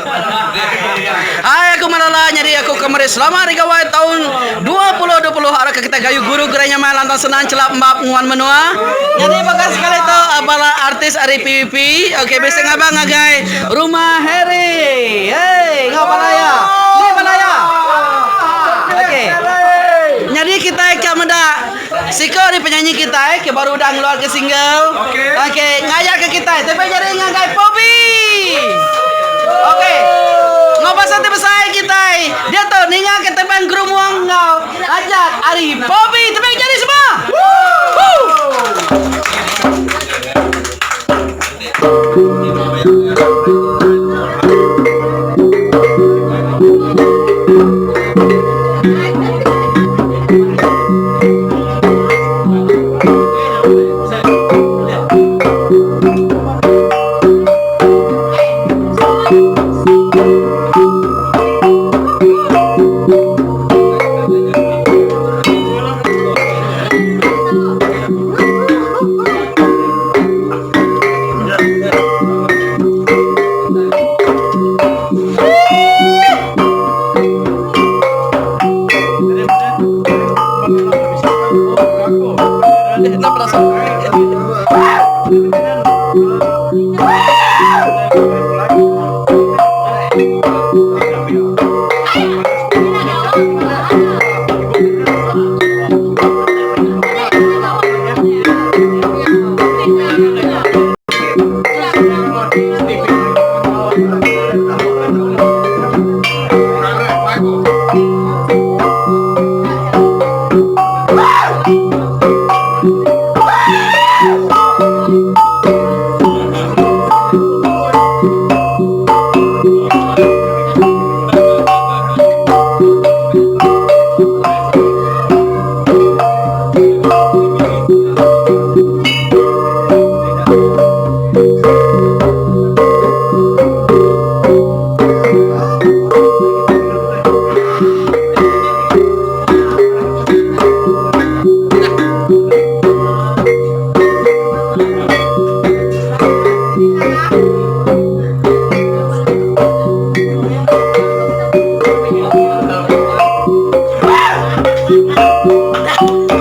Hai aku Malala nyadi aku ke meri selamat hari gawai taun 2020 arap ke kita gayu guru gerai nyamai lantang senang chelap embap nguan menua. Nyadi baka sekali tu bala artis ari PBP ok bisi ngabang ngagai Rumah Harry. Hey enggau bala iya. Ni bala iya. Ok. Nyadi kitai ka meda Siko ari penyanyi kitai ke baru udah ngeluarka single. Okey, ngayarka kitai tapi jadi ngagai Pobi. Okey. Enggau pasal ti besai kitai diatu ninga ke tebang gerumung enggau ajat ari Pobi. Tebang jadi semua. Woo.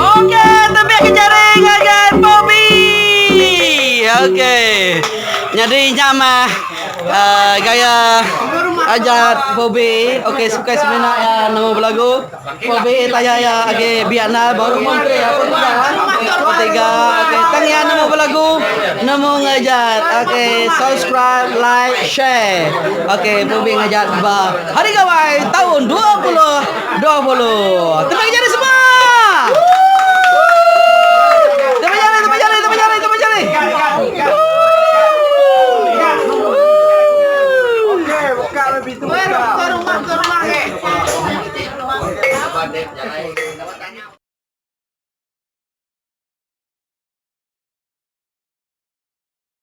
Okey, tebik ke jari ngagai Bobby. Okey. Nyadi nya mah uh, gaya ajat Bobby. Okey, sukai semina ya nemu belagu. Bobby tanya ya agi biak na baru menteri apa tiga ah. Tiga. Okey, tang ya nemu belagu, nemu ngajat. Okey, subscribe, like, share. Okey, Bobby ngajat ba Hari Gawai tahun 2020. Tepuk jari semua. Tepuk jari, tepuk jari, tepuk jari, tepuk jari. Okey, buka rumah ke rumah ke.